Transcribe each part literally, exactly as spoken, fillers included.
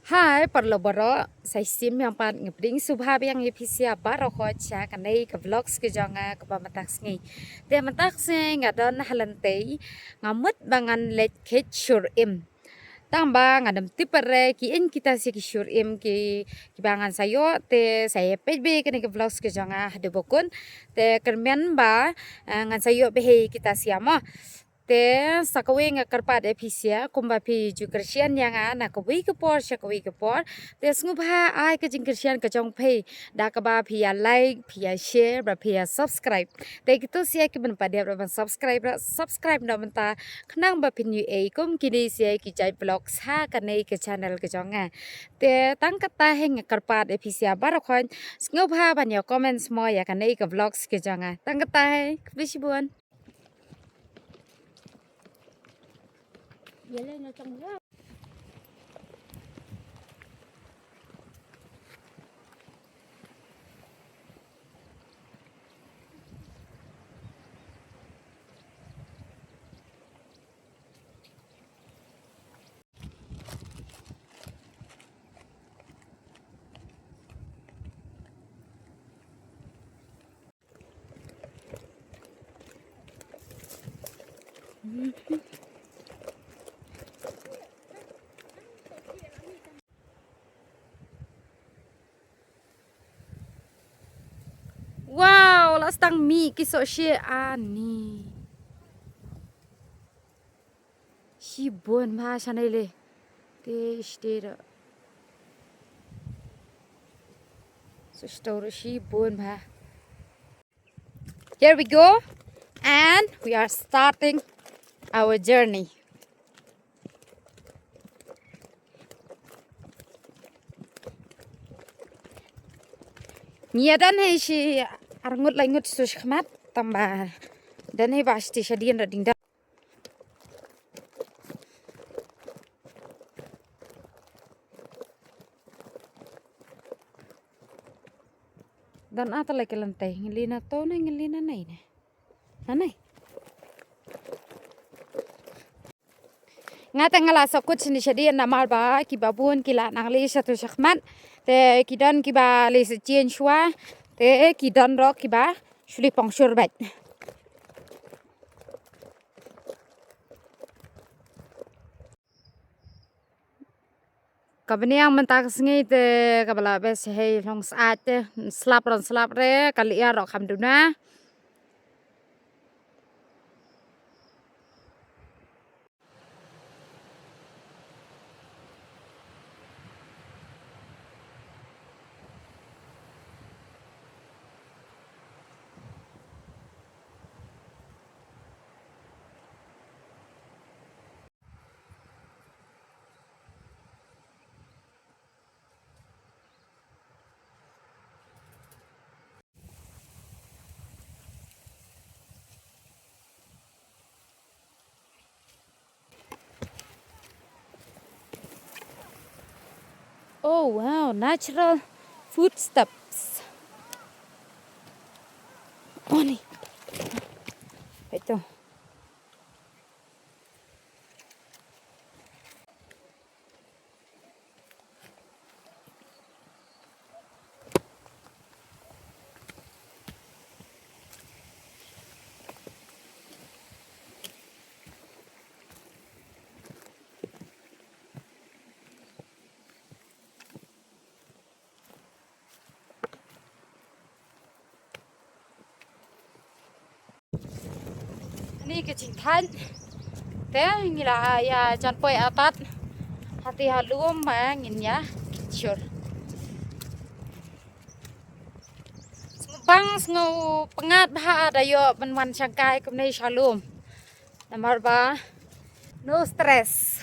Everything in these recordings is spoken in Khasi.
Hai paralok baroh, sa shisien pat nga pdiang sngewbha biang ïa phi sha baroh khoit sha kane ka vlog ka jong nga kaba mynta ka sngi. Te mynta ka sngi nga don ha lynti, nga mut ba ngan leit kheit shur im. Tang ba ngam tip pat re ki ïing kita sha ki shur im ki, kiba ngan sa ïoh, te sa ïa peit beit kane ka vlog ka jong nga haduh ba kut. Te kyrmen ba, eh, ngan sa ïoh beit kita sha mo. Te sa kawei nga kyrpad ïa phi sha, kumba phi ju kyrshan ïa nga na kawei ka por sha kawei ka por. Te sngewbha ai ka jingkyrshan ka jong phi da kaba phi ïa like, phi ïa share, ba phi ïa subscribe. Te kito sha ki ban pat dep ban subscribe, subscribe noh mynta, khnang ba phin ïoh ei kum kine sha ki jait vlog sha kane ka channel ka jong nga. Te tang kata hi nga kyrpad ïa phi sha baroh khoit, sngewbha ban ïa comment mo ïa kane ka vlog ka jong nga. Tang kata hi, khublei shibun. Wow, la stang mih ki sohshe ani. Shibun bha shane le. Te shtera. So shtera shibun bha. Here we go, and we are starting our journey. Ngi ïa don hi shi arngut laingut su shkhmat tang ba don hi ba shati shadien ra ding da. Dan ata lei ka lynti, ngi leit na to ne, ngi leit na nei ne. Na nei. Nga te nga la sokut shini shadien namar ba kiba bun ki la nang leit shatu shakhmat. Te ki don kiba leit sha jingshwa. Te ki don ruh kiba shu leit pong shur beit. Ka bniang mynta ka sngi te kaba la best hi long sat te, slap ron slap re, ka liar ruh kham duna. Oh wow, natural footsteps. Oni. Ito. Ani ka jingthan. Te ngi la ïa jan poi atat. Hati halum ma ngin ïa kit shur. Sngewbang sngewpyngngad bha da ïoh ban wan shangkai kumne sha lum. Namar ba no stress.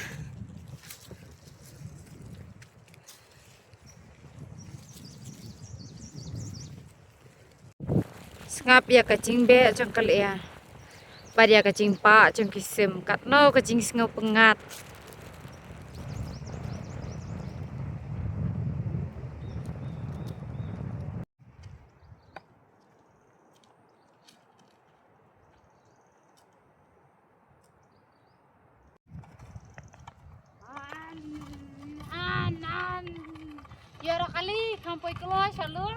Sngap ïa ka jingbeh jong ka lyer bad ïa ka jingpah jong ki sim, katno ka jingsngewpyngngad. Ïa ra kali kham poi kloi shalur.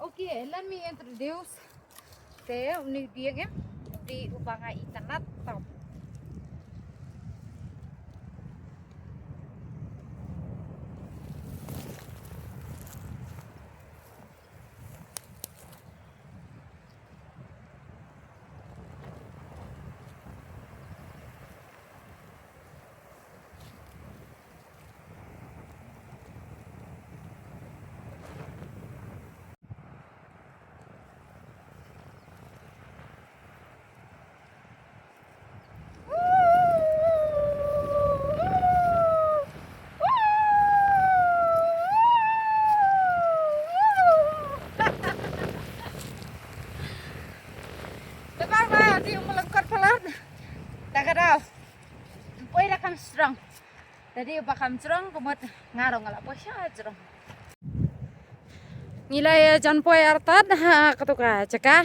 Okay, let me introduce. Te une u dieng em, u dei uba nga itynnad tam. Te ba ba, te u mlengkot palat. Da ka dau. Poi da kam strong. Te dei ba kam jrong ka mut nga ruh nga la poi sha jrong. Ngi la ïa jan poi artat ha katu ka jaka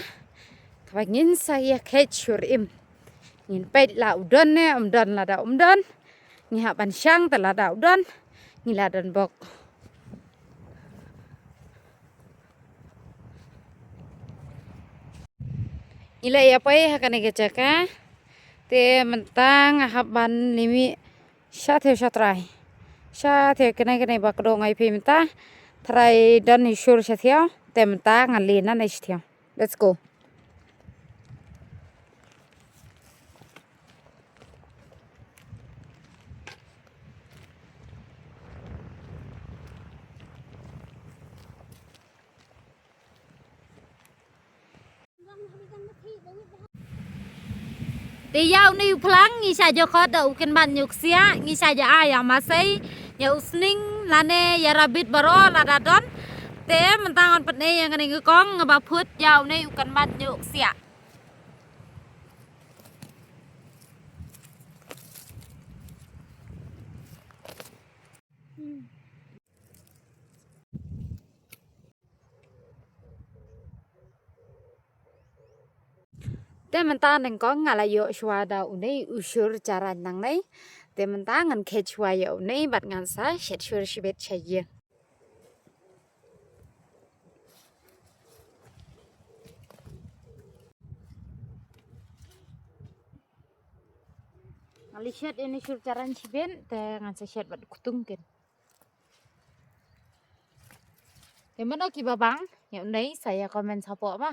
kaba ngin sa ïa kheit shuh im. Ngin peit la u don ne um don, lada um don ngi hap ban shang, te lada u don ngi la don bok. Ngi la ïa poi ha kane ka jaka. Te mynta nga hap ban leit mih sha thiaw sha trai. Sha thiaw kane kane ba kdong ai phi mynta. Trai don i sur sha thiaw. Te mynta nga leit nangne sha thiaw. Let's go. Te ïa une u phlang ngi sa jokot da u kynbat ñiuh ksiah, ngi sa ja ai ïa masai, ïa u sning lane ïa rabbit baroh lada don. Te mynta ngan pyni ïa kane ka kong nga ba phut ïa une u kynbat ñiuh ksiah. Te mynta nyngkong nga la ïoh shuwa da une u sur jaran nangne. Te mynta ngan kheit shuwa ïa une bad ngan sa shet sur shibit sha ïing. Nga la shet ïa une sur jaran shibit te ngan sa shet bad ktung ken. Te mano kiba bang ïa une sa ïa comment hapoh ma.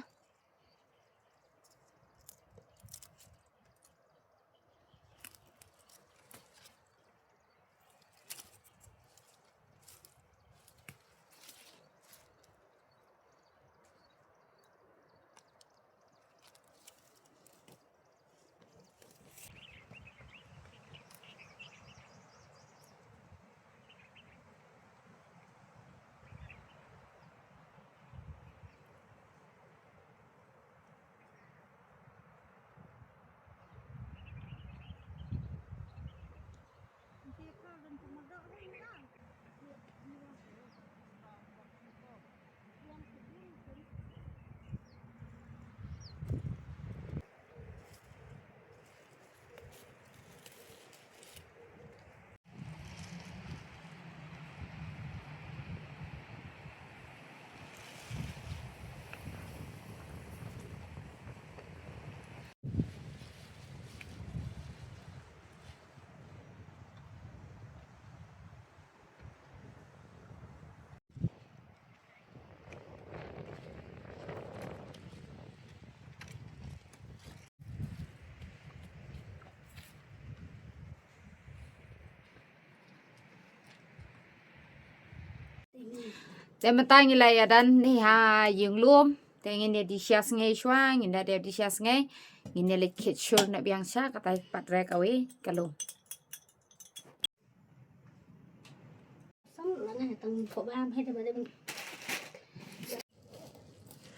Te mynta ngi la ïa don ne ha ïing lum. Te ngin ïa dih sha sngi shuwa, ngin da dih sha sngi. Ngin ïa leit kheit sur na biang sha kata pat re kawei ka lum.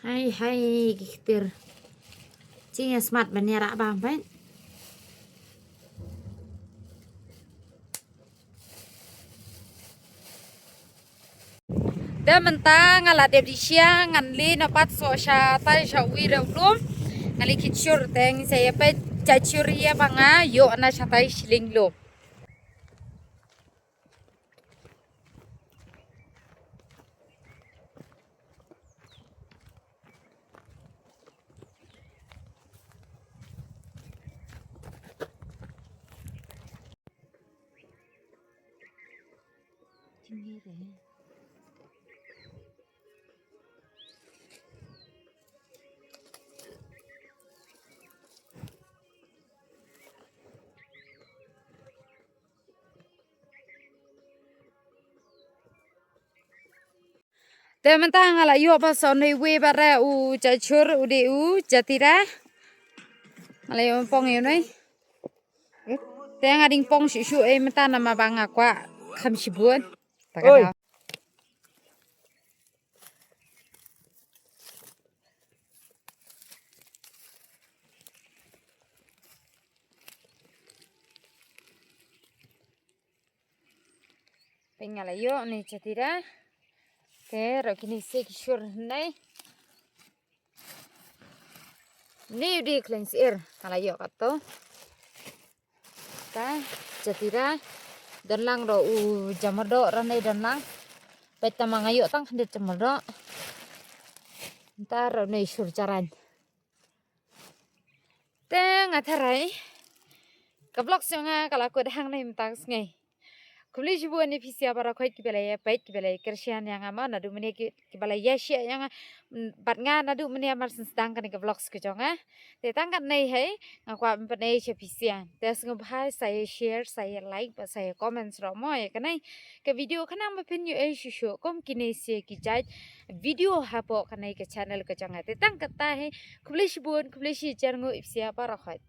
Hai hai ki ktir. Chi ïa smat ban ïa rah bam peit. Te Mynta nga la dep di shia, ngan leit noh pat sha tai sha wi re u lum. Nga leit khit shur teng sa ïa peit ja shur ïa ba nga ïoh na sha tai shilling lum. Te mynta nga la ïoh ba sa neiwei ba re u jachur u de u jatira. Nga la ïoh pong ïoh nei. Te nga ding pong shu shu ei mynta na ma ba nga kwah kham shibun. Ta ka Oi. Dau. Pynga la ïoh ni chatira. Te ro kini se ki shur nei. Ni u di klen sir. Nga la ïoh kato. Ta chatira. Dan lang ro u jamardo ro nei dan lang. Peta ma nga ïoh tang khandit jamardo. Ta ro nei shur charan. Te nga tharai ka vlog jong nga ka la kut hang nei mynta ka sngi. Khublei shibun ïa phi sha baroh khoit kiba la ïa peit kiba la ïa kyrshan ïa nga ma naduh mynne ki kiba la ïa share ïa nga. Mm, bad nga naduh mynne mar syn sdang kane ka vlog ka jong nga. Te tang katne hi nga kwah ban pyni sha phi sha. Te sngewbha sa ïa share sa ïa like bad sa ïa comment ruh mo ïa kane ka video khnang ba phin ïoh ei shuh shuh kum kine sha ki jait video hapoh kane ka channel ka jong nga. Te tang katta hi. Khublei shibun, khublei shi jar ngu ip sia baroh khoit.